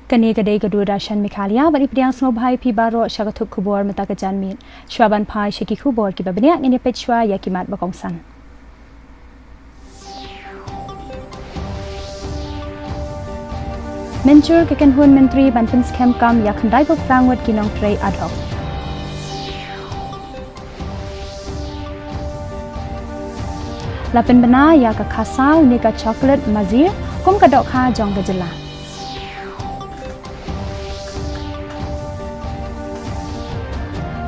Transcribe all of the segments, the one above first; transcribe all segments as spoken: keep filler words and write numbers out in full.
Kane ka dei ka Doordarshan Meghalaya, bad ngi pdiang sngewbha ïa phi baroh sha ka thup khubor mynta ka janmiet. Shuwa ban phai sha ki khubor kiba bniah, ngin ïa peit shuwa ïa ki mat ba kongsan. Mynjur ka kynhun myntri ban pynskhem kam ïa khyndai phew phra ngut ki nongtrei ad hoc. La pynbna ïa ka khasaw ne ka chocolate mazir kum ka dohkha jong ka jylla.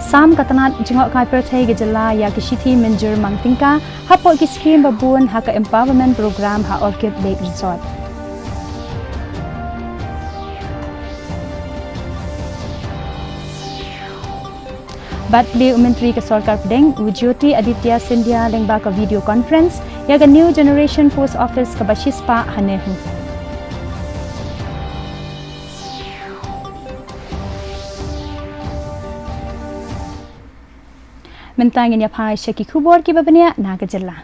Sam ka tnat jngohkai pyrthei ka jylla ïa ki shithi mynjur mang tyngka hapoh ki skhim ba bun ha ka empowerment program ha Orchid Lake Resort. Bad plie u Myntri ka Sorkar Pdeng u Jyotiraditya Scindia lyngba ka video conference ïa ka New Generation Post Office kaba shispah ha NEHU. Mynta ngin ïa phai sha ki khubor kiba bniah na ka jylla.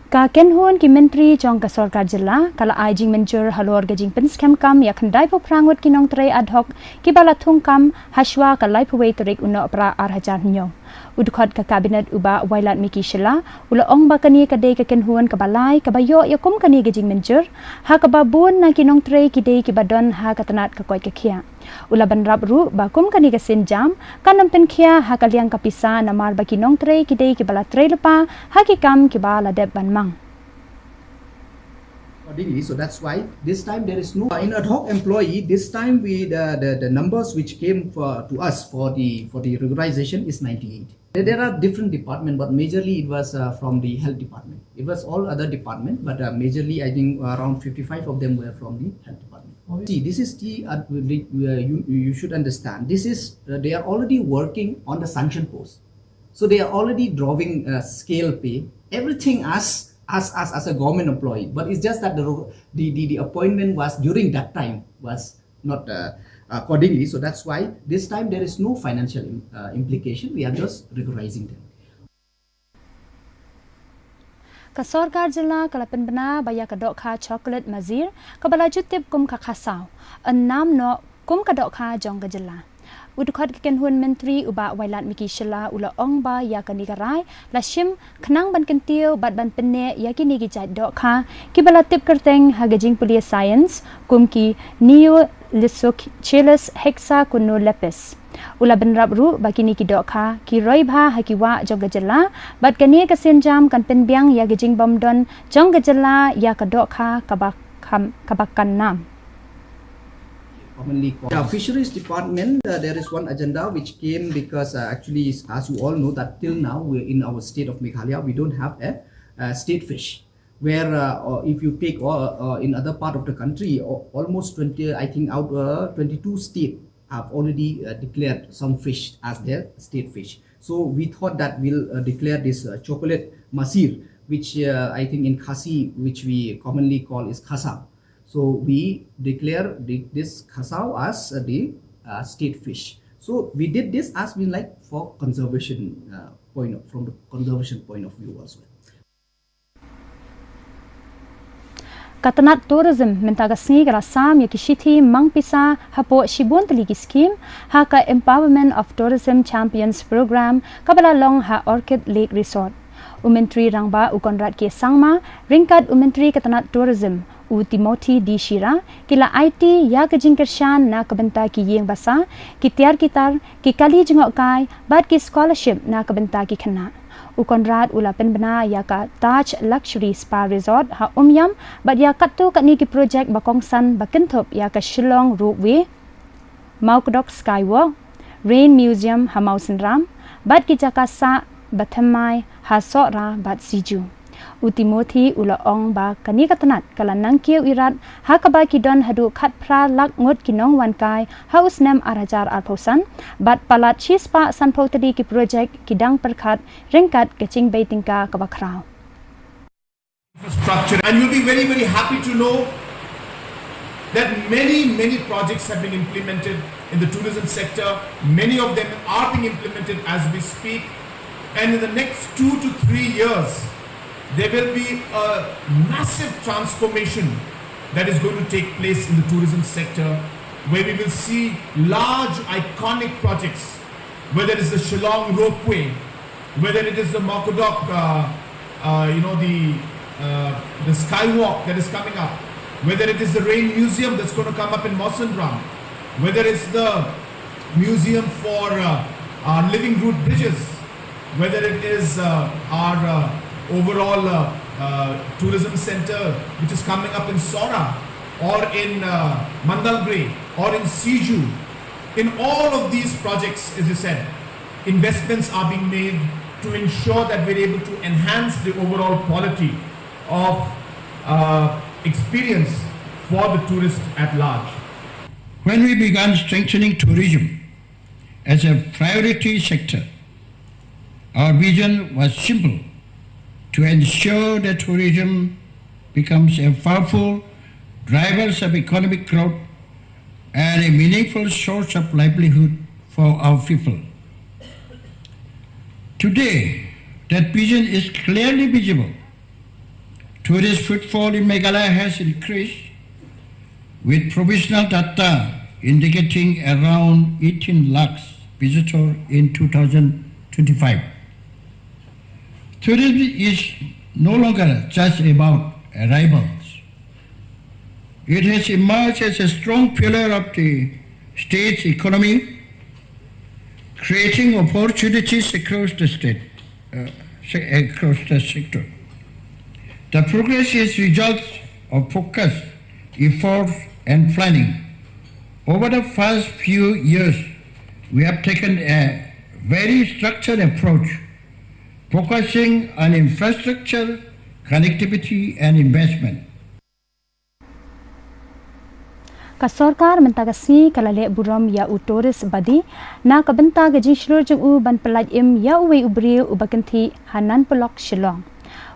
Ka kynhun ki myntri jong ka Sorkar Jylla ka la ai jingmynjur halor ka jingpynskhem kam ïa khyndai phew phra ngut ki nongtrei ad hoc kiba la thung kam hashwa ka laiphew wei tarik u Nohprah ar hajar hynñiew. U dkhot ka Cabinet u Bah Wailadmiki Shylla u la ong ba kane ka dei ka kynhun kaba lai kaba ïoh ïa kum kane ka jingmynjur, ha kaba bun na ki nongtrei ki dei kiba don ha ka tnat ka koit ka khiah. U la bynrap ruh ba kum kane ka sienjam kan ym pynkhia ha ka liang ka pisa namar ba ki nongtrei ki dei kiba la trei lypa ha ki kam kiba la dep ban mang. Accordingly, so that's why this time there is no, uh, in ad hoc employee. This time we the, the, the numbers which came for to us for the for the regularization is ninety-eight. There, there are different department, but majorly it was, uh, from the health department. It was all other department, but, uh, majorly I think around fifty-five of them were from the health department. See, this is the, uh, the, uh, you, you should understand. This is, uh, they are already working on the sanction post. So they are already drawing, uh, scale pay, everything as, as, as, as a government employee. But it's just that the, ro- the, the, the appointment was during that time was not, uh, accordingly. So that's why this time there is no financial im- uh, implication. We are just regularizing them. Ka Sorkar Jylla ka la pynbna ba ïa ka dohkha chocolate mazir kaba la ju tip kum ka khasaw yn nam noh kum ka dohkha jong ka jylla. U dkhot ka kynhun myntri u Bah Wailadmiki Shylla u la ong ba ïa kane ka rai la shim khnang ban kyntiew bad ban pynneh ïa kine ki jait dohkha kiba la tip kyrteng ha ka jingpule science kum ki Neolysocheilus hexaconurlepis. U la bynrap ruh ba kine ki dohkha ki roi bha ha ki wah jong ka jylla, bad kane ka sienjam kan pynbiang ïa ka jingbym don jong ka jylla ïa ka dohkha kaba kham kaba kan nam. Commonly called. Yeah, fisheries department, uh, there is one agenda which came because, uh, actually, as you all know, that till now we in our state of Meghalaya we don't have a, uh, state fish. Where, uh, or if you take, uh, uh, in other part of the country, al- almost twenty, I think, out uh, twenty-two state have already, uh, declared some fish as their state fish. So we thought that we'll, uh, declare this, uh, chocolate masir, which, uh, I think in Khasi, which we commonly call is khasaw. So we declare the, this khasaw as, uh, the, uh, state fish. So we did this as we like for conservation, uh, point of, from the conservation point of view as well. Ka tnat tourism mynta ka sngi ka la sam ïa ki shithi mang pisa hapoh shibun tylli ki skhim ha ka Empowerment of Tourism Champions Program kaba la long ha Orchid Lake Resort. U Myntri Rangbah u Conrad K Sangma ryngkat u Myntri ka tnat tourism u Timothy D Shira ki la aiti ïa ka jingkyrshan na ka bynta ki ïing basa, ki tiar ki tar, ki kali jngohkai bad ki scholarship na ka bynta ki khynnah. U Conrad u la pynbna ïa ka Taj Luxury Spa Resort ha Umiam bad ïa katto katne ki projek ba kongsan ba kynthup ïa ka Shillong Ropeway, Mawkdok Skywalk, Rain Museum ha Mawsynram bad ki jaka sah ba thymmai ha Sohra bad Siju. U Timothy u la ong ba kane ka tnat ka la nang kiew irat ha kaba ki don haduh khatphra lak ngut ki nongwan kai ha u snem ar hajar arphew san bad palat shispah sanphew tylli ki projek ki dang pyrkhat ryngkat ka jingbei tyngka kaba khraw. Infrastructure, and you'll be very, very happy to know that many, many projects have been implemented in the tourism sector. Many of them are being implemented as we speak. And in the next two to three years, there will be a massive transformation that is going to take place in the tourism sector, where we will see large iconic projects, whether it's the Shillong ropeway, whether it is the Mokokchung, uh, uh, you know, the uh, the skywalk that is coming up, whether it is the Rain Museum that's going to come up in Mawsynram, whether it's the museum for uh, our living root bridges, whether it is uh, our uh, overall uh, uh, tourism center which is coming up in Sora or in uh, Mandalgre or in Siju. In all of these projects, as you said, investments are being made to ensure that we're able to enhance the overall quality of uh, experience for the tourist at large. When we began strengthening tourism as a priority sector, our vision was simple: to ensure that tourism becomes a powerful driver of economic growth and a meaningful source of livelihood for our people. Today, that vision is clearly visible. Tourist footfall in Meghalaya has increased, with provisional data indicating around eighteen lakhs visitors in two thousand twenty-five. Tourism is no longer just about arrivals. It has emerged as a strong pillar of the state's economy, creating opportunities across the state, uh, se- across the sector. The progress is result of focus, effort, and planning. Over the past few years, we have taken a very structured approach, focusing on infrastructure, connectivity, and investment. Ka sorkar mynta ka sngi ka la leh burom ïa u Tourist Buddy na ka bynta ka jingshlur jong u ban pyllait im ïa uwei u briew uba kynthih ha Nan Polok, Shillong.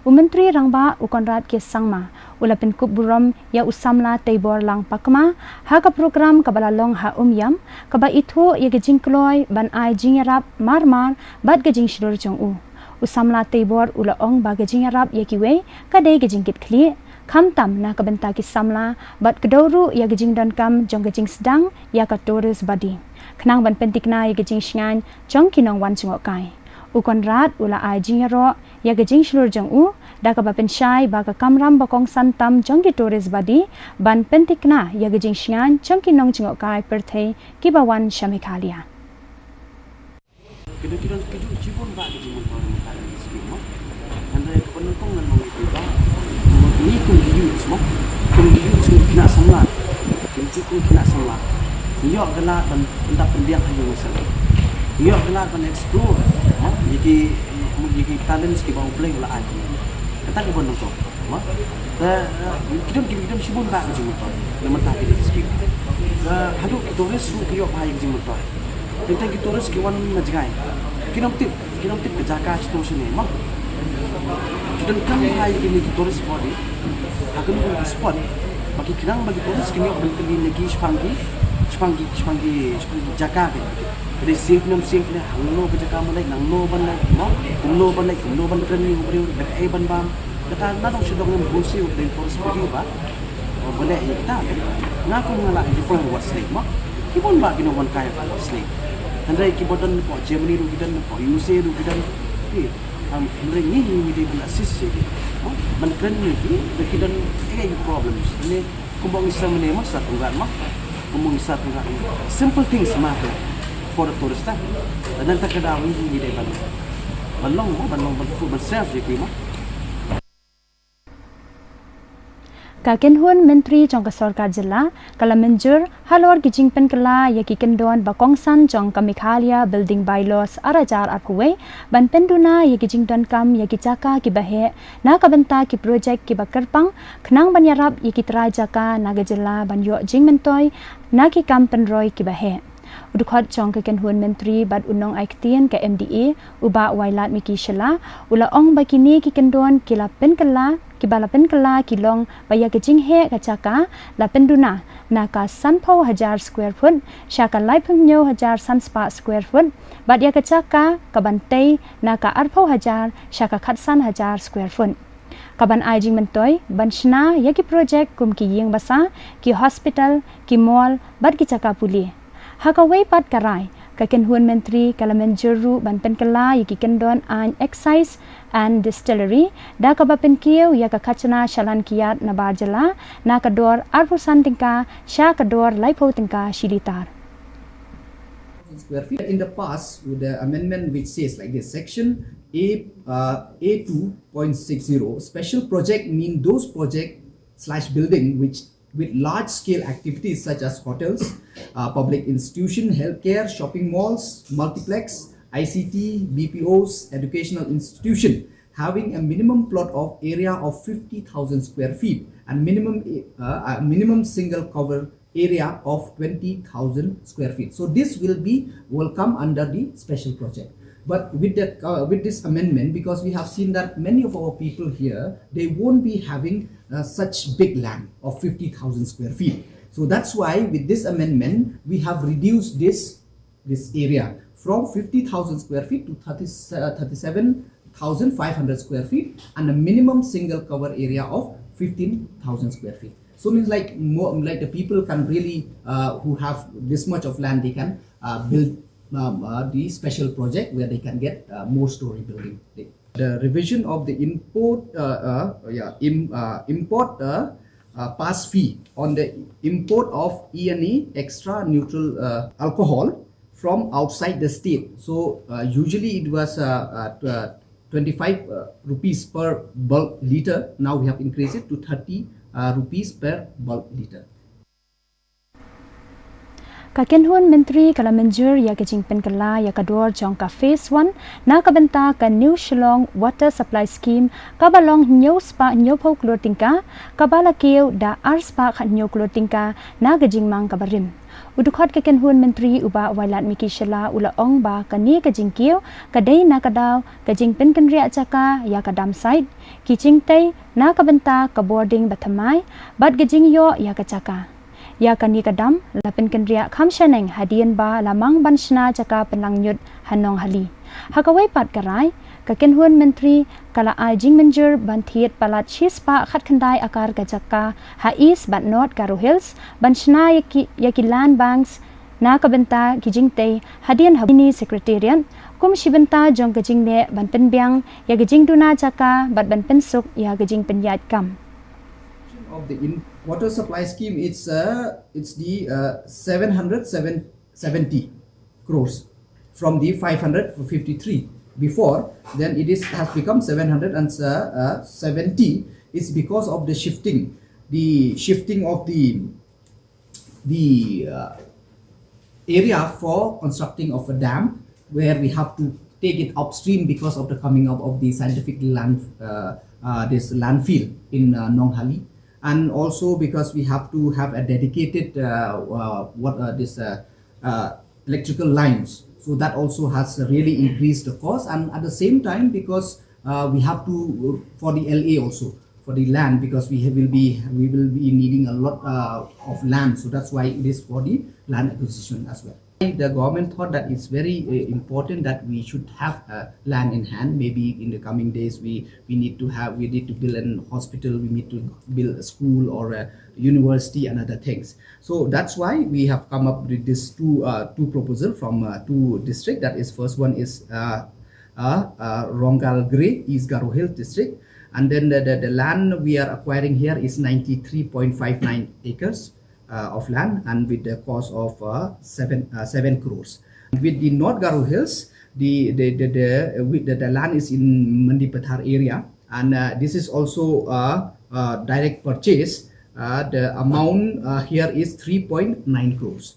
U Myntri Rangbah u Conrad K Sangma u la pynkup burom ïa u samla Teibor Langpakma ha ka program kaba la long ha Umiam, kaba ithuh ïa ka jingkloi ban ai jingïarap marmar bad ka jingshlur jong u. U samla Teibor u la ong ba ka jingïarap ïa kiwei ka dei ka jingkitkhlieh, khamtam na ka bynta ki samla, bad kdew ruh ïa ka jingdonkam jong ka jingsdang ïa ka Tourist Buddy, khnang ban pynthikna ïa ka jingshngaiñ jong ki nongwan jngohkai. U Conrad u la ai jingïaroh ïa ka jingshlur jong u da kaba pynshai ba ka kamram ba kongsan tam jong ki Tourist Buddy ban pynthikna ïa ka jingshngaiñ jong ki nongjngohkai pyrthei kiba wan sha Meghalaya. Kito kito kito shibun ba ki jingmyntoi mynta ki skim mo. Hynrei ka pynlong kong ngan ong ïa phi ba ngi kum ki youths mo, kum ki youths kum ki khynnah samla, kum ki kum ki khynnah samla, ngi ïoh ka lad ban pyndap pynbiang ha ïing ha sem. Ngi ïoh ka lad ban explore mo ïa ki, ïa ki talents kiba U Blei u la ai. Kata ka pynlong kong. Mo? Te, eh, ki don ki don shibun ba ki jingmyntoi na mynta ki skim. Te haduh ki tourist ruh ki ïoh bha ïa ki jingmyntoi. Teng teng ki tourist ki wan na jngai, kim tip, kim tip ka jaka shito shane mo. Ki donkam bha ïa kine ki tourist body ha kano kano ka spot ba ki khnang ba ki tourist kin ïoh ban kylli na ki shaphang ki, shaphang ki, shaphang ki, shaphang ki jaka ki. Ka dei safe ne ym safe ne, hangno ka jaka ban leit, nangno ban leit mo, kumno ban leit, kumno ban kren ïa u briew, da kaei ban bam. Kata na dong sha dong ym bun siew dei tourist body ba ba leh ïa kita. Nga kum nga lah ïa ki plang wat slem mo. Ki bun ba ki nongwan kai wat slem. Hynrei kiba don hapoh Germany ruh ki don, hapoh U S A ruh ki don. Ki, um, hynrei ngi ngi dei ban assist ïa ki mo, ban kren ïa ki ba ki don ïa ki problems. Ine kumba ngi sa mane mo, sa tunggat mo. Kumba ngi sa tunggat mo. Simple things matter for the tourist, eh. Nangta ka daw ngi ngi dei ban ban long mo, ban long ban, ban serve ïa ki mo. Ka kynhun myntri jong ka sorkar jylla ka la mynjur halor ki jingpynkylla ïa ki kyndon ba kongsan jong ka Meghalaya Building Bylaws ar hajar arphew wei ban pynduna ïa ki jingdonkam ïa ki jaka kiba heh na ka bynta ki projek kiba kyrpang, khnang ban ïarap ïa ki trai jaka na ka jylla ban ïoh jingmyntoi na ki kam pynroi kiba heh. U dkhot jong ka kynhun myntri bad u nongai ktien ka M D A, u Bah Wailadmiki Shylla, u la ong ba kine ki kyndon ki la pynkylla, kiba la pynkylla ki long ba ïa ka jingheh ka jaka la pynduna na ka sanphew hajar square foot sha ka laiphew hynñiew hajar san spah square foot, bad ïa ka jaka kaban tei na ka arphew hajar sha ka khatsan hajar square foot. Kaban ai jingmyntoi ban shna ïa ki projek kum ki ïing basa, ki hospital, ki mall bad ki jaka pule. Ha kawei pat ka rai, ka kynhun myntri ka la mynjur ruh ban pynkylla ïa ki kyndon aiñ excise and distillery, da kaba pynkiew ïa ka khajna shalan kiad nabar jylla na ka dor arphew san tyngka sha ka dor laiphew tyngka shi litar. Square feet. In the past, with the amendment which says like this, section A, uh, A two point six zero, special project mean those project slash building which with large scale activities such as hotels, uh, public institution, healthcare, shopping malls, multiplex, I C T, B P Os, educational institution, having a minimum plot of area of fifty thousand square feet and minimum, uh, uh, minimum single cover area of twenty thousand square feet. So this will be, will come under the special project. But with that, uh, with this amendment, because we have seen that many of our people here, they won't be having uh, such big land of fifty thousand square feet. So that's why with this amendment, we have reduced this, this area from fifty thousand square feet to thirty, uh, thirty-seven thousand five hundred square feet and a minimum single cover area of fifteen thousand square feet. So means like more, like the people can really, uh, who have this much of land, they can uh, build, um, uh, the special project where they can get, uh, more story building. The revision of the import, uh, uh, yeah, im, uh, import, uh, uh, pass fee on the import of E N A extra neutral, uh, alcohol from outside the state. So, uh, usually it was, uh, uh, tw-, uh, twenty-five, uh, rupees per bulk liter. Now we have increased it to thirty, uh, rupees per bulk liter. Ka kynhun myntri ka la mynjur ïa ka jingpynkylla ïa ka dor jong ka phase one na ka bynta ka New Shillong Water Supply Scheme, kaba long hynñiew spah hynñiewphew klur tyngka, kaba la kiew da ar spah khathynñiew klur tyngka na ka jingmang kaba rim. U dkhot ka kynhun myntri u Bah Wailadmiki Shylla u la ong ba kane ka jingkiew ka dei na ka daw ka jingpynkynriah jaka ïa ka dump site, ki jingtei na ka bynta ka bording ba thymmai bad ka jingïoh ïa ka jaka. Ïa kane ka dump la pynkynriah kham shaneng hadien ba la mang ban shna jaka pynlong ñiut ha Nonghali. Ha kawei pat ka rai, ka kynhun myntri ka la ai jingmynjur ban thied palat shispah khatkhyndai akar ka jaka ha East bad North Garo Hills ban shna ïa ki, ïa ki land banks na ka bynta ki jingtei hadien ha Mini Secretariat, kum shi bynta jong ka jingleh ban pynbiang ïa ka jingduna jaka bad ban pynsuk ïa ka jingpynïaid kam. Of the in water supply scheme, it's, uh, it's the, uh, seven hundred seventy crores from the five hundred fifty-three before. Then it is, has become seven hundred and seventy. It's because of the shifting, the shifting of the, the, uh, area for constructing of a dam, where we have to take it upstream because of the coming up of the scientific land, uh, uh, this landfill in, uh, Nonghali, and also because we have to have a dedicated, uh, uh, what, uh, this, uh, uh, electrical lines. So that also has really increased the cost, and at the same time, because, uh, we have to, uh, for the L A also, for the land, because we have, will be, we will be needing a lot, uh, of land. So that's why it is for the land acquisition as well. The government thought that it's very, uh, important that we should have, uh, land in hand. Maybe in the coming days, we, we need to have, we need to build an hospital, we need to build a school or a university and other things. So that's why we have come up with this two, uh, two proposal from, uh, two district. That is, first one is, uh, uh, uh, Rongal Gre, East Garo Hills district, and then the, the, the land we are acquiring here is ninety-three point five nine acres, uh, of land, and with the cost of, uh, seven, uh, seven crores. With the North Garo Hills, the, the, the, the, with the, the land is in Mendipathar area, and, uh, this is also, uh, uh, direct purchase. Uh, the amount, uh, here is three point nine crores.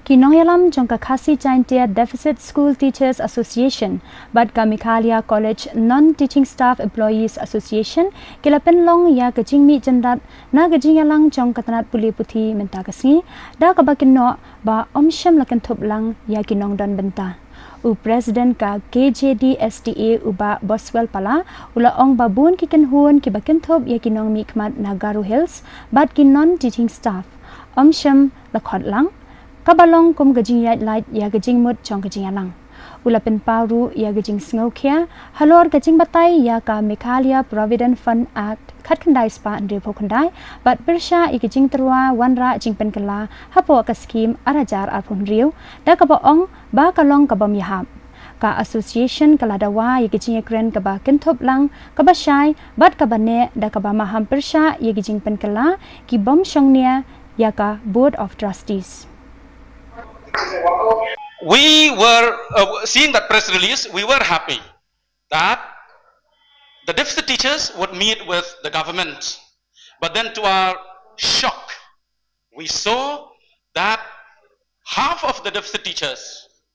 Ki nongïalam jong ka Khasi Jaintia Deficit School Teachers Association bad ka Meghalaya College Non-Teaching Staff Employees Association ki la pynlong ïa ka jingmih jyndat na ka jingïalang jong ka tnat pule puthi mynta ka sngi, da kaba kynnoh ba ym shym la kynthup lang ïa ki nongdon bynta. U President ka K J D S T A, u Bah Boswell Pala, u la ong ba bun ki kynhun kiba kynthup ïa ki nongmihkhmat na Garo Hills bad ki non-teaching staff ym shym la khot lang, kaba long kum ka jingïaid lait ïa ka jingmut jong ka jingïalang. U la pynpaw ruh ïa ka jingsngewkhia halor ka jingbatai ïa ka Meghalaya Provident Fund Act khatkhyndai spah hynriewphew khyndai bad pyrshah ïa ka jingtyrwa wanrah jingpynkylla hapoh ka skhim ar hajar arphew hynriew, da kaba ong ba ka long ka bym ïahap. Ka association ka la dawa ïa ka jingïakren kaba kynthup lang, kaba shai bad kaba neh, da kaba maham pyrshah ïa ka jingpynkylla ki bym shongnia ïa ka Board of Trustees. We were, uh, seeing that press release, we were happy that the deficit teachers would meet with the government. But then, to our shock, we saw that half of the deficit teachers,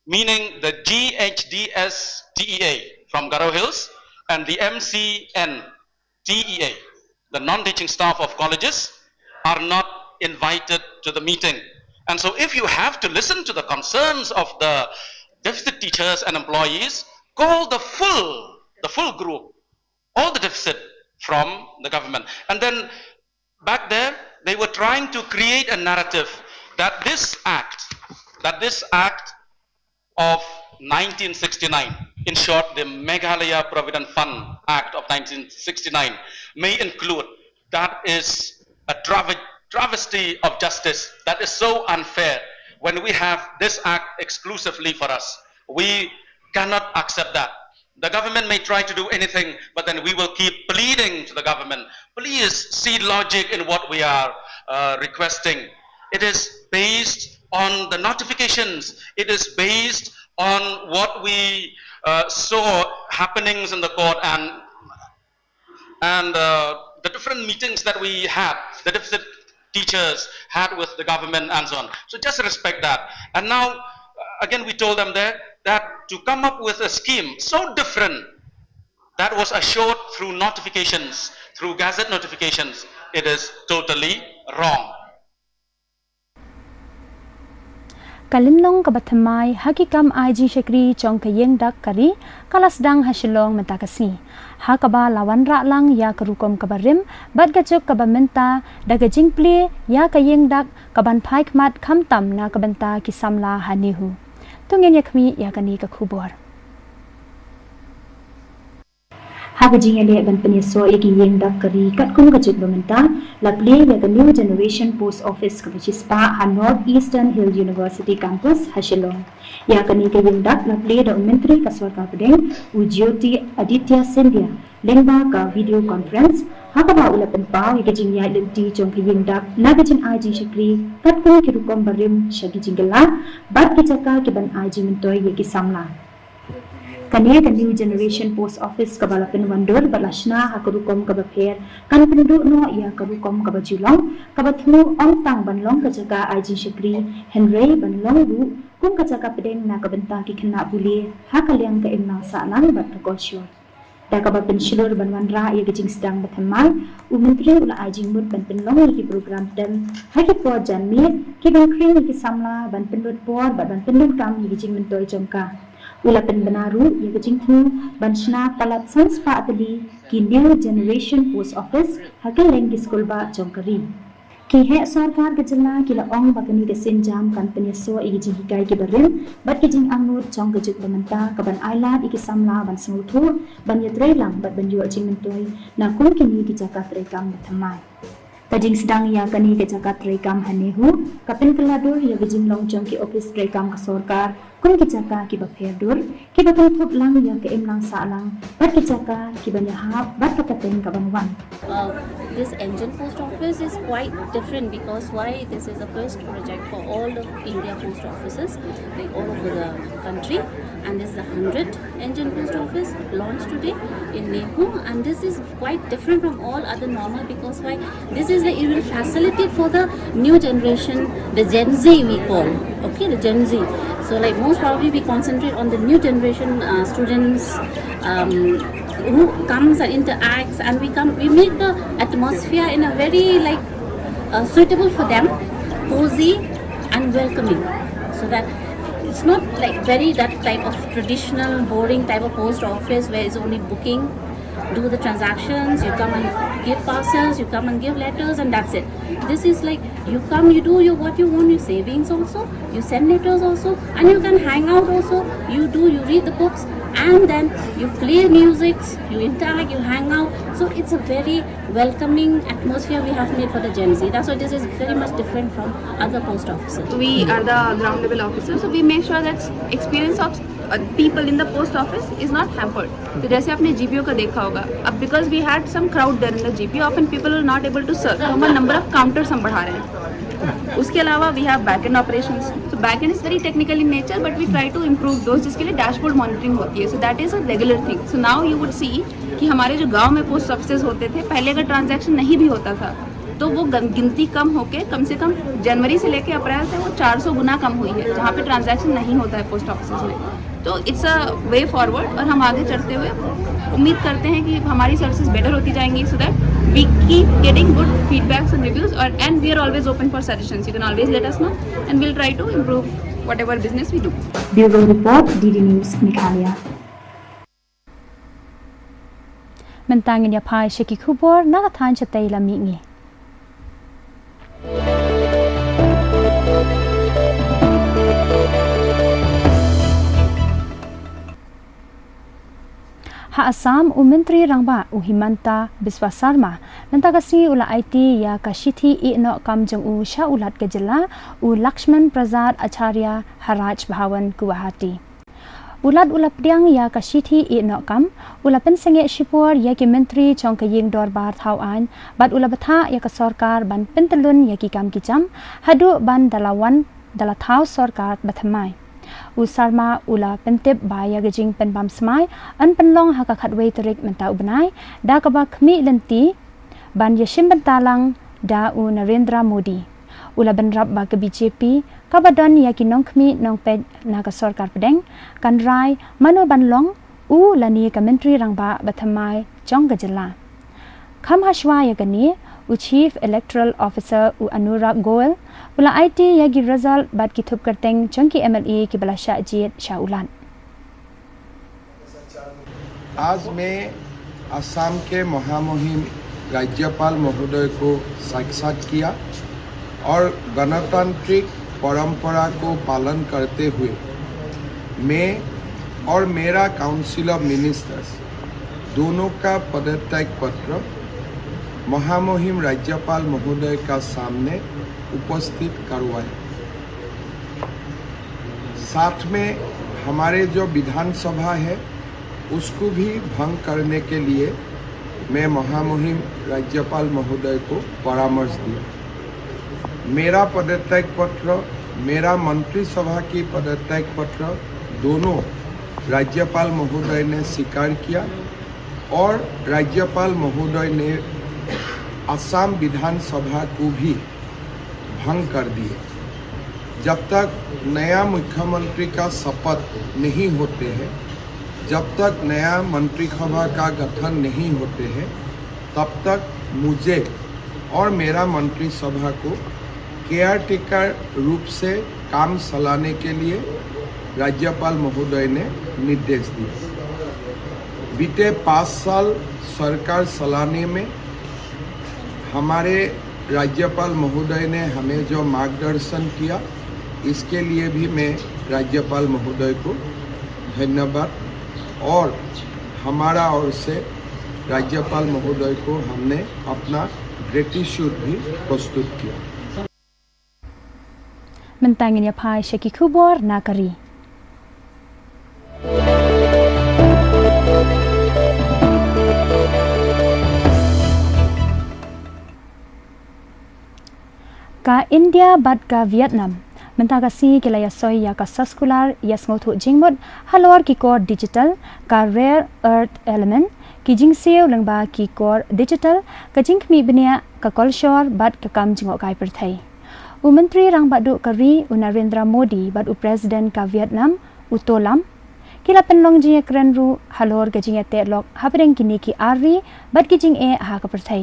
meaning the G H D S T E A from Garo Hills and the M C N T E A, the non-teaching staff of colleges, are not invited to the meeting. And so, if you have to listen to the concerns of the deficit teachers and employees, call the full, the full group, all the deficit from the government. And then back there, they were trying to create a narrative that this act, that this act of nineteen sixty-nine, in short, the Meghalaya Provident Fund Act of nineteen sixty-nine, may include. That is a trav-, travesty of justice. That is so unfair when we have this act exclusively for us. We cannot accept that. The government may try to do anything, but then we will keep pleading to the government. Please see logic in what we are, uh, requesting. It is based on the notifications. It is based on what we, uh, saw happenings in the court and, and, uh, the different meetings that we had, the deficit teachers had with the government and so on. So just respect that. And now, uh, again, we told them there that to come up with a scheme so different that was assured through notifications, through gazette notifications, it is totally wrong. Ka lynnong kaba thymmai ha ki kam ai jingshakri jong ka ïing dak ka ri ka la sdang ha Shillong mynta ka sngi, ha kaba la wanrah lang ïa ka rukom kaba rim bad ka juk kaba mynta da ka jingplie ïa ka ïing dak kaban phai khmat khamtam na ka bynta ki samla ha NEHU. To ngin ïa khmih ïa kane ka khubor. Ha ka jingïaleh ban pynïasoh ïa ki ïing dak ka ri katkum ka juk ba mynta, la plie ïa ka New Generation Post Office kaba shispah ha North Eastern Hill University Campus ha Shillong. Ïa kane ka ïing dak la plie da u Myntri ka Sorkar Pdeng, u Jyotiraditya Scindia, lyngba ka video conference, ha kaba u la pynpaw ïa ka jingïaid lynti jong ka ïing dak na ka jingai jingshakri katkum ki rukom barim sha ki jingkylla bad ki jaka kiban ai jingmyntoi ïa ki samla. Kane ka New Generation Post Office kaba la pynwandur bad la shna ha ka rukom kaba pher kan pynduh noh ïa ka rukom kaba ju long, kaba thmu ym tang ban long ka jaka ai jingshakri, hynrei ban long ruh kum ka jaka pdeng na ka bynta ki khynnah pule ha ka liang ka imlang sahlang bad ka kolshor. Da kaba pynshlur ban wanrah ïa ka jingsdang ba thymmai, u Myntri u la ai jingmut ban pynlong ïa ki program tem ha ki por janmiet kiban khring ïa ki samla ban pynlut por bad ban pyndonkam ïa ki jingmyntoi jong ka. U la pynbna ruh ïa ka jingthmu ban shna palat san spah tylli ki New Generation Post Office ha kylleng ki skulbah jong ka ri. Ki heh sorkar ka jylla ki la ong ba kane ka sienjam kan pynïasoh ïa ki jinghikai kiba rim bad ki jingangnud jong ka juk ba mynta kaban ailad ïa ki samla ban sngewthuh, ban ïatreilang bad ban ïoh jingmyntoi na kum kine ki jaka treikam ba thymmai. Ka jingsdang ïa kane ka jaka treikam ha NEHU ka pynkylla dur ïa ka jinglong jong ki ophis treikam ka sorkar kum ki jaka kiba pher dur, kiba kynthup lang ïa ka imlang sahlang bad ki jaka kiban ïahap bad ka pateng kaban wan. Uh, this Engine Post Office is quite different because why? This is the first project for all the India post offices, like, all over the country, and this is the hundredth Engine Post Office launched today in NEHU, and this is quite different from all other normal because why? This is It will facilitate for the new generation, the Gen Z we call, okay, the Gen Z. So like most probably we concentrate on the new generation uh, students um, who comes and interacts, and we come, we make the atmosphere in a very like uh, suitable for them, cozy and welcoming, so that it's not like very that type of traditional boring type of post office where it's only booking, do the transactions, you come and give parcels, you come and give letters, and that's it. This is like you come, you do your what you want, your savings also, you send letters also, and you can hang out also. You do, you read the books, and then you play music, you interact, you hang out. So it's a very welcoming atmosphere we have made for the Gen Z. That's why this is very much different from other post offices. We are the ground level officers, so we make sure that experience of uh, people in the post office is not hampered. तो जैसे आपने जीपीओ का देखा होगा, अब because we had some crowd there in the G P O, often people were not able to serve, तो हम number of counters हम बढ़ा रहे हैं. उसके अलावा we have back end operations. So back end is very technical in nature, but we try to improve those, जिसके लिए डैशबोर्ड मॉनिटरिंग होती है. So that is a regular thing. So now you would see कि हमारे जो गांव में पोस्ट ऑफिसेज होते थे, पहले अगर ट्रांजैक्शन नहीं भी होता था तो वो गन- गिनती कम होके कम से कम जनवरी से लेके अप्रैल तक वो चार सौ गुना कम हुई है, जहाँ पे ट्रांजैक्शन नहीं होता है पोस्ट ऑफिस में. तो इट्स अ वे फॉरवर्ड, और हम आगे चढ़ते हुए उम्मीद करते हैं कि हमारी सर्विसेज बेटर होती जाएंगी, so that we keep getting good feedbacks and reviews, or and we are always open for suggestions. You can always let us know, and we'll try to improve whatever business we do. Bureau Report, D D News Meghalaya. Mynta ngin ïa phai sha ki khubor na ka thaiñ shatei la mihngi. Ha Assam, u Myntri Rangbah u Himanta Biswa Sarma mynta ka sngi u la aiti ïa ka shithi ïehnoh kam jong u sha u Lat ka jylla, u Lakshman Prasad Acharya, ha Raj Bhavan, Guwahati. U Lat u la pdiang ïa ka shithi ïehnoh kam, u la pynsangeh shipor ïa ki myntri jong ka ïing dorbar thaw aiñ, bad u la bthah ïa ka sorkar ban pyntyllun ïa ki kam ki jam haduh ban da la wan da la thaw sorkar bathymmai. U Sarma u la pyntip ba ïa ka jingpynbam smai yn pynlong ha ka khatwei tarik mynta u bnai, da kaba khmih lynti ban ïashim bynta lang da u Narendra Modi. U la bynrap ba ka B J P kaba don ïa ki nongkhmih nongpeit na ka sorkar pdeng kan rai mano ban long u lane ka Myntri Rangbah bathymmai jong ka jylla. Kham hashwa ïa kane, u Chief Electoral Officer u Anurag Goel u la aiti ïa ki result bad ki thup kyrteng jong ki M L A kiba la shah jied sha u Lat. आज मैं असम के महामहिम राज्यपाल महोदय को साक्षात किया और गणतांत्रिक परंपरा को पालन करते हुए मैं और मेरा काउंसिल ऑफ मिनिस्टर्स दोनों का पदत्याग पत्र महामहिम राज्यपाल महोदय का सामने उपस्थित करवाया। साथ में हमारे जो विधानसभा है, उसको भी भंग करने के लिए मैं महामहिम राज्यपाल महोदय को परामर्श दिया। मेरा पदत्याग पत्र, मेरा मंत्रिसभा की पदत्याग पत्र दोनों राज्यपाल महोदय ने स्वीकार किया और राज्यपाल महोदय ने असम विधानसभा को भी भंग कर दिए। जब तक नया मुख्यमंत्री का शपथ नहीं होते हैं, जब तक नया मंत्रिसभा का गठन नहीं होते हैं, तब तक मुझे और मेरा मंत्रिसभा को केयरटेकर रूप से काम चलाने के लिए राज्यपाल महोदय ने निर्देश दिया। बीते पाँच साल सरकार चलाने में हमारे राज्यपाल महोदय ने हमें जो मार्गदर्शन किया, इसके लिए भी मैं राज्यपाल महोदय को धन्यवाद और हमारा ओर से राज्यपाल महोदय को हमने अपना ग्रेटिट्यूड भी प्रस्तुत किया। Mynta ngin ïa phai sha ki khubor na ka ri. Ka India bad ka Vietnam mynta ka sngi ki la ïa soi ïa ka soskular ïa sngewthuh jingmut halor ki kor digital, ka rare earth element, ki jingsiew lyngba ki kor digital, ka jingkhmih bniah ka kolshor bad ka kam jngohkai pyrthei. U Myntri Rangbah Duh ka ri u Narendra Modi bad u President ka Vietnam u To Lam ki la pynlong jingïakren ruh halor ka jingïateh lok hapdeng kine ki ar ri bad ki jingeh ha ka pyrthei.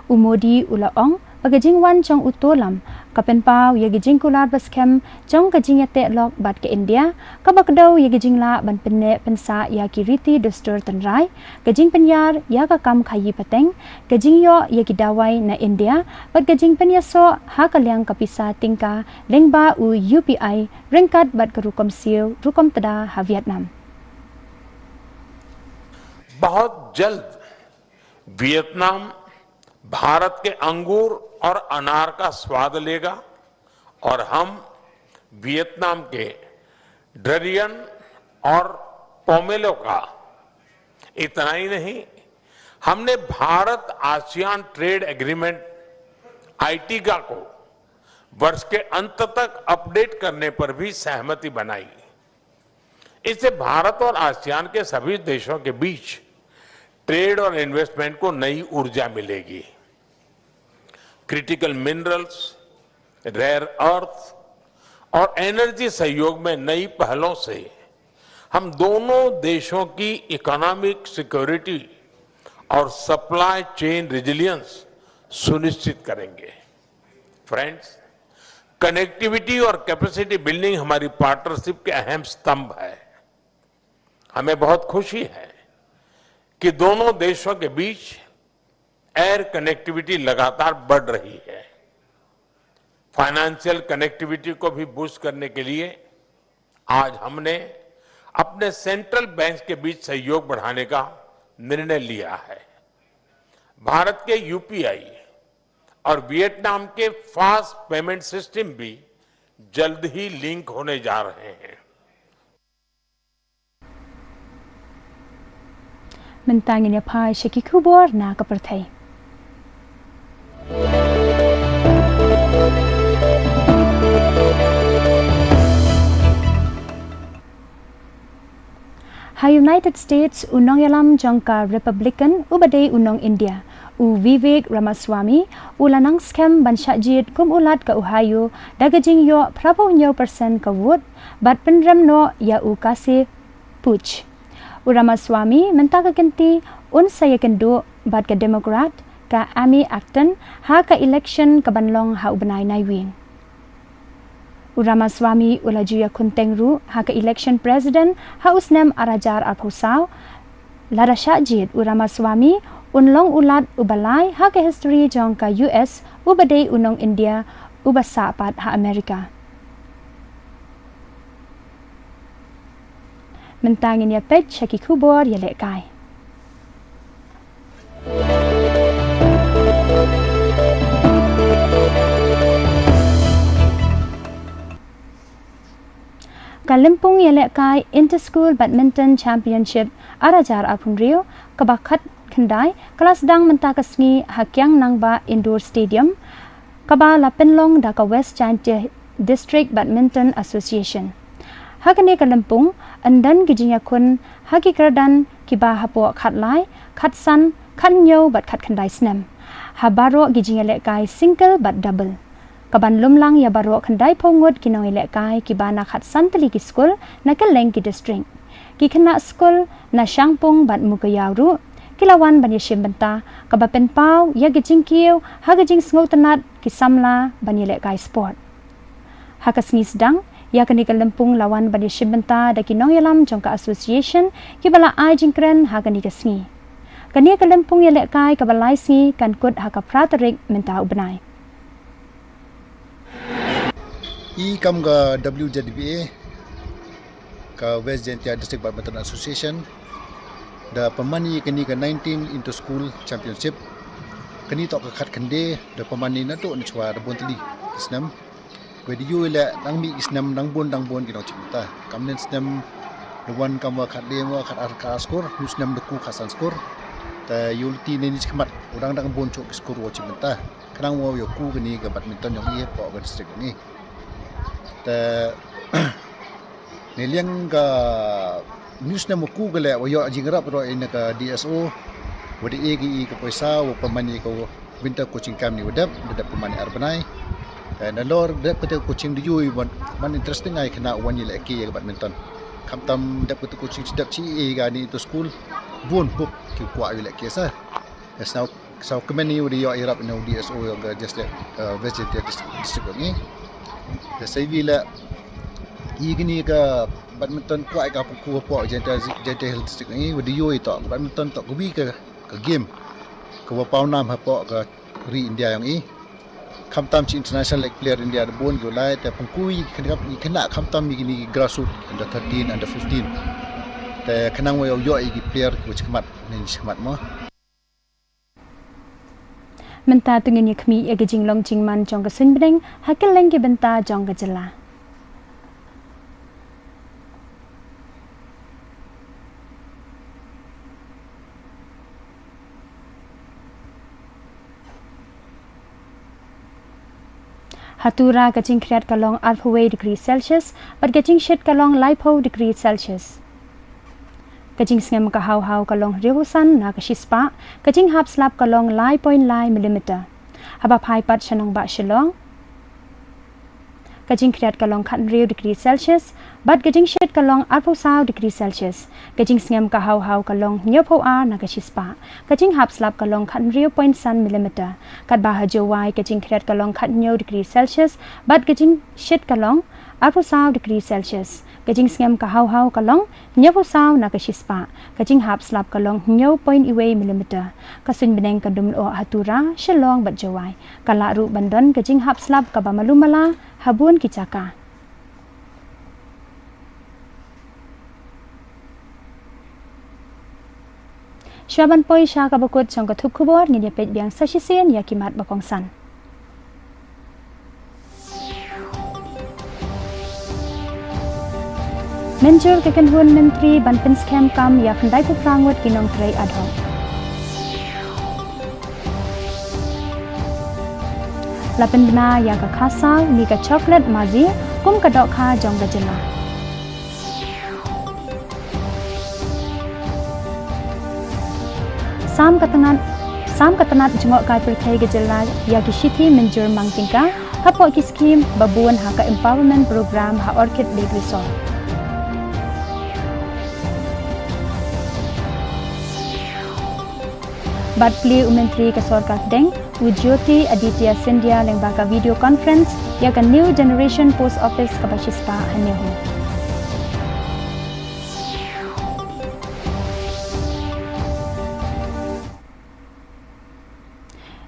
U Modi u la ong ba ka jingwan jong u To Lam ka pynpaw ïa ka jingkular baskhem jong ka jingïateh lok bad ka India, kaba kdew ïa ka jinglah ban pynneh pynsah ïa ki riti dustur tynrai, ka jingpynïar ïa ka kam khaïi pateng, ka jingïoh ïa ki dawai na India bad ka jingpynïasoh ha ka liang ka pisa tyngka lyngba u U P I ryngkat bad ka rukom siew rukom tda ha Vietnam. बहुत जल्द वियतनाम भारत के अंगूर और अनार का स्वाद लेगा और हम वियतनाम के डरियन और पोमेलो का। इतना ही नहीं, हमने भारत आसियान ट्रेड एग्रीमेंट आईटीगा को वर्ष के अंत तक अपडेट करने पर भी सहमति बनाई। इससे भारत और आसियान के सभी देशों के बीच ट्रेड और इन्वेस्टमेंट को नई ऊर्जा मिलेगी। क्रिटिकल मिनरल्स, रेयर अर्थ और एनर्जी सहयोग में नई पहलों से हम दोनों देशों की इकोनॉमिक सिक्योरिटी और सप्लाई चेन रेजिलियंस सुनिश्चित करेंगे। फ्रेंड्स, कनेक्टिविटी और कैपेसिटी बिल्डिंग हमारी पार्टनरशिप के अहम स्तंभ है। हमें बहुत खुशी है कि दोनों देशों के बीच एयर कनेक्टिविटी लगातार बढ़ रही है। फाइनेंशियल कनेक्टिविटी को भी बूस्ट करने के लिए आज हमने अपने सेंट्रल बैंक के बीच सहयोग बढ़ाने का निर्णय लिया है। भारत के यूपीआई और वियतनाम के फास्ट पेमेंट सिस्टम भी जल्द ही लिंक होने जा रहे हैं। Mynta ngin ïa phai sha ki khubor na ka pyrthei. Ha United States, u nongïalam jong ka Republican uba dei u nong India, u Vivek Ramaswamy, u la nang skhem ban shah jied kum u Lat ka Ohio da ka jingïoh phra phew hynñiew percent ka vote bad pynrem noh ïa u Kasey Bush. U Ramaswamy mynta ka kynti un sa ïakynduh bad ka Democrat ka Amy Acton ha ka election kaban long ha u bnai Naiwieng. U Ramaswamy u la ju ïakhun teng ruh ha ka election president ha u snem ar hajar arphew saw. Lada shah jied, u Ramaswamy un long u Lat uba lai ha ka history jong ka U S uba dei u nong India uba sah pat ha America. Mynta ngin ïa peit sha ki khubor ïalehkai. Ka lympung ïalehkai Inter School Badminton Championship ar hajar arphew hynriew kaba khat khyndai ka la sdang mynta ka sngi ha Kiang Nangbah Indoor Stadium, kaba la pynlong da ka West Jaintia District Badminton Association. Ha kane ka lympung, yn don ki jingïakhun ha ki kyrdan kiba hapoh khatlai, khatsan, khathynñiew bad khatkhyndai snem ha baroh ki jingïalehkai single bad double. Kaban lum lang ïa baroh khyndai phew ngut ki nongïalehkai kiba na khatsan tylli ki skul na kylleng ki district. Ki khynnah skul na Shangpung bad Mowkaiaw ruh ki la wan ban ïashim bynta, kaba pynpaw ïa ki jingkiew ha ki jingsngewtynnat ki samla ban ïalehkai sport. Ha ka sngi sdang ïa kane ka lympung la wan ban ïashim bynta da ki nongïalam jong ka association kiba la ai jingkren ha kane ka sngi. Kane ka lympung ïalehkai kaba lai sngi kan kut ha ka phra tarik mynta u bnai. I kam ka W J B A, ka West Jaintia District Badminton Association, da pynman ïa kane ka nineteen Inter School Championship. Kane toh ka khatkhyndai da pynman ïa naduh na chwa da bun tylli ki snem. Wei da ïoh leh dang mih ki snem dang bun dang bun ki nongshim bynta. Kam nen snem da wan kam wa khatlai, wa khatar, khatar score, hynñiew snem da ku khatsan score. Te ïoh lynti ne ni chi khmat u dang dang bun chok ki score wa shim bynta. Khnang wow ïoh ku kane ka badminton jong i hapoh ka district jong i. Te ne liang ka hynñiew snem wa ku ka leh wa ïoh jingïarap ruh na ka D S O, wa da ai ïa i ka poisa wa pynman ïa ka Winter coaching camp ni u dep, da dep kumne ar bnai. Te nalor dep kata coaching da ïohi, wan, wan interesting ai kane wan ïalehke ïa ka badminton. Khamtam dep kata coaching, dep shi ïa kane tu skul, bun buk ki kwah ïalehke sa. Te sngewkmen ïa u dei ïoh ïarap na u D S O ïa ka West Jaintia District, district ngi. Te sa ïa la ïa kane ka badminton kwah ka pynkup hapoh Jaintia, Jaintia Hills District ngi, u dei ïohi to badminton to kawi ka, ka game kawa pawnam hapoh ka ri India ïong i. Khamtam shi international like player India da bun ki u lai, te pynkup ïa ki khynnah, khamtam ïa kine ki grassroots under thirteen, under fifteen. Te khnang wa ïoh ïa ki player kiwa shakhmat, ne shakhmat mo. Mynta to ngin ïa khmih ïa ka jinglong jingman jong ka suiñbneng ha kylleng ki bynta jong ka jylla. Ha Tura ka jingkhriat ka long arphew wei degree Celsius, bad ka jingshit ka long laiphew degree Celsius. Ka jingsngem ka haw haw ka long hynriewphew san na ka shispah, ka jinghap slap ka long lai point lai millimeter. Haba phai pat sha nongbah Shillong, ka jingkhriat ka long khathynriew degree Celsius, bad ka jingshit ka long arphew saw degree Celsius. Ka jingsngem ka haw haw ka long hynñiewphew ar na ka shispah. Ka jinghap slap ka long khathynriew point san millimeter. Katba ha Jowai ka jingkhriat ka long khathynñiew degree Celsius, bad ka jingshit ka long arphew saw degree Celsius. Ka jingsngem ka haw haw ka long hynñiewphew saw na ka shispah. Ka jinghap slap ka long hynñiew point wei millimeter. Ka suiñbneng kan ym lyoh ha Tura, Shillong bad Jowai. Ka lah ruh ban don ka jinghap slap kaba malu mala ha bun ki jaka. Shuwa ban poi sha kaba kut jong ka thup khubor, ngin ïa peit biang sa shisien ïa ki mat ba kongsan. Mynjur ka kynhun myntri ban pynskhem kam ïa khyndai phew phra ngut ki nongtrei ad hoc. La pynbna ïa ka khasaw ne ka chocolate mazi kum ka dohkha jong ka jylla. Sam ka tnat, sam ka tnat jngoh kai pyrthei ka jylla ïa ki shithi mynjur mang tyngka hapoh ki skhim ba bun ha ka empowerment program ha Orchid Lake Resort. Bad plie u Myntri ka Sorkar Pdeng, u Jyotiraditya Scindia lyngba ka video conference ïa ka New Generation Post Office kaba shispah ha NEHU.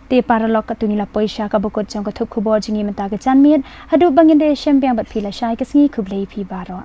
Te paralok, katto ngi la poi sha kaba kut jong ka thup khubor jong ngi mynta ka janmiet, haduh ba ngin da ïashem biang bad phi lashai ka sngi, khublei phi baroh.